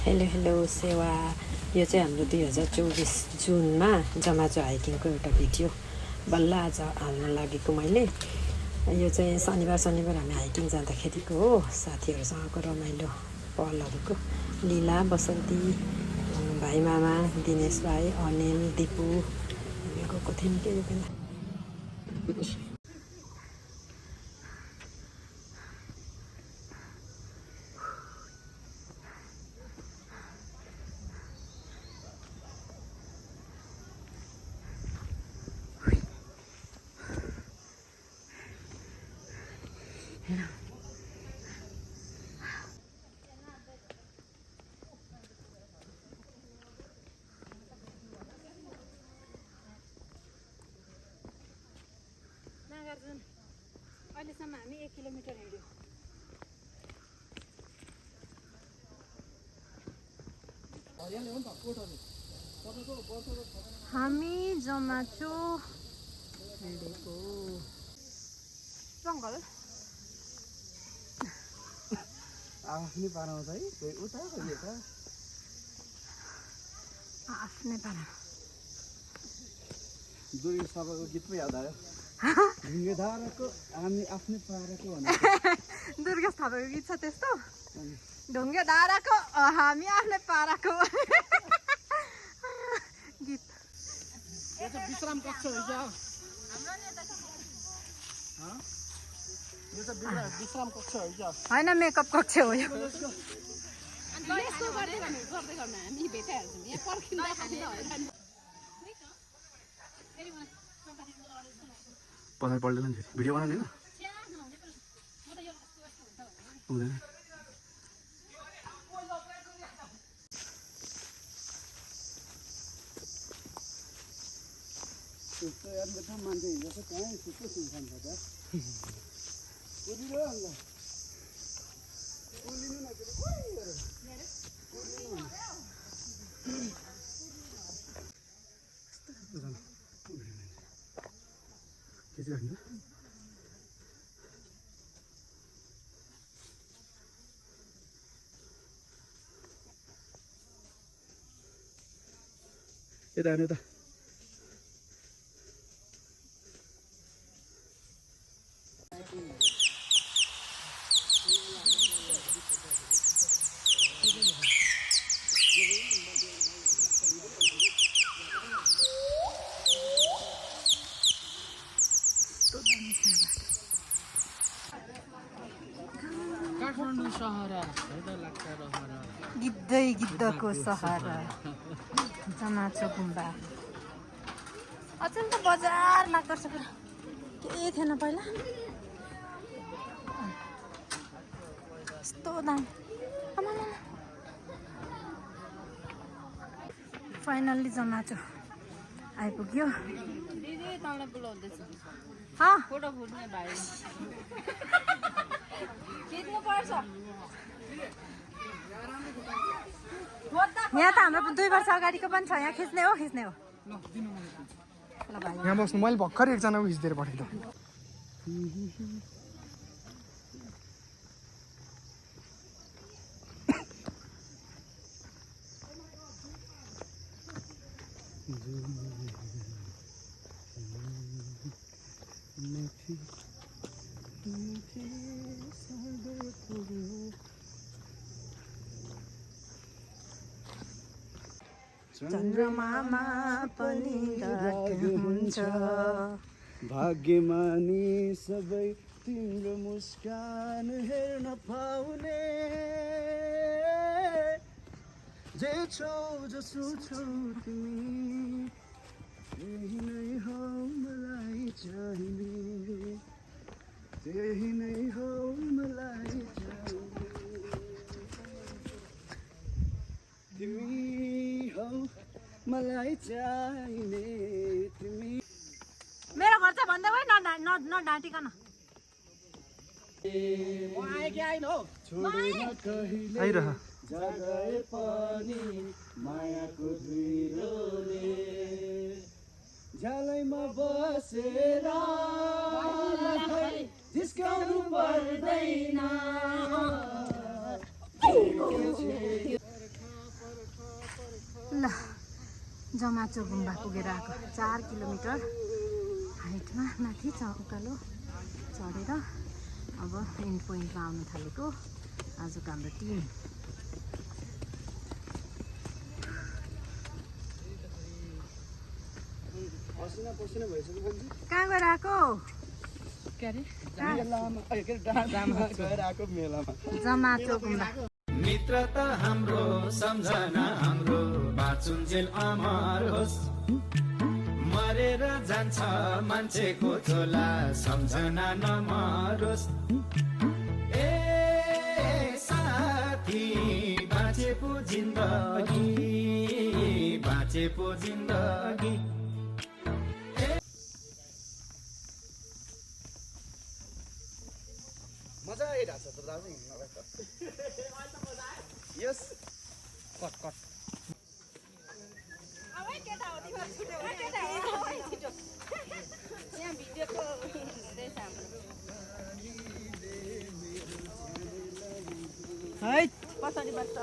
Hello सेवा यो चाहिँ हाम्रो 2024 जुनमा जमाचो हाइकिङको एउटा भिडियो बल्ल आज हाल्न लागेको मैले। यो चाहिँ शनिबार हामी हाइकिङ जाँदाखेरिको हो, साथीहरूसँगको रमाइलो पलहरूको। लीला, बसन्ती, भाइ मामा, दिनेश भाइ, अनिल, दिपु गएको थियौँ के बेला। नागार्जुन अहिलेसम्म हामी 1 किलोमिटर हिँड्यौँ। हामी जमाचो हिँडेको जङ्गल आफ्नै पाराउँछ है, कोही उता कोही यता। आफ्नै पारा। दुर्गे सभाको गीत पो याद आयो। ढुङ्गे धाराको हामी आफ्नै पाराको भन्ने दुर्गा थापाको गीत छ त्यस्तो। ढुङ्गे धाराको हामी आफ्नै पाराको गीत। यो चाहिँ विश्राम कक्ष हो क्या? यो चाहिँ विश्राम कक्ष हो क्या? होइन, मेकअप कक्ष हो यो। पछाडि पल्टेन नि, भिडियो बनाउने होइन हुँदैन। त्यस्तो यार बेटा मान्छे हिजो चाहिँ कहाँ त्यस्तो सुनसान छ त। कुदिलो अन्त कुदिनु न के यता हेर्नु यता। काठमाडौँ सहर गिद्धै गिद्धको सहर जमाचो गुम्बा। अचेल त बजार लाग्दो रहेछ पुरा। केही थिएन पहिला, यस्तो दाम। फाइनल्ली जमाचो आइपुग्यो। दिदी तँलाई बोलाउँदैछु। फोटो फुट्ने भाइ खिच्नु पर्छ। यहाँ त हाम्रो 2 वर्ष अगाडिको पनि छ। यहाँ खिच्ने हो ल भाइ। यहाँ बस्नु, मैले भर्खर एकजना खिचिदिएर पठाइदिएँ। चन्द्रमामा पनि रात हुन्छ, भाग्यमानी सबै तिम्रो मुस्कान हेर्न पाउने। जे छौ जसो छौ तिमी, त्यही नै हो मलाई चाहिने, त्यही नै हो मलाई चाहिने। तिमी हौ मलाई चाहिने, तिमी। मेरो घर चाहिँ भन्दै भयो नडाँटिकन। छोडेर कहिले जगए पनि मायाको धुइरोले, झ्यालैमा बसेर जिस्काउनु पर्दैन। जमाचो गुम्बा पुगेर आएको 4 किलोमिटर हाइटमा माथि उकालो चढेर अब एन्ड पोइन्टमा आउनु थालेको आजको हाम्रो टिम। पसिना भइसक्यो मान्छे कहाँ गएर आएको? मेलामा गएर आएको मेलामा जमाचो गुम्बा। मित्रता हाम्रो सम्झना हाम्रो बाँचुन्जेल अमर होस्। मरेर जान्छ मान्छेको झोला सम्झना नमरोस्। ए साथी बाँचे पो जिन्दगी मजा आइरहेको छ त दाजु हिँड्नलाई त यस कट यहाँ भिडियोको हुँदैछ हाम्रो है पछाडिबाट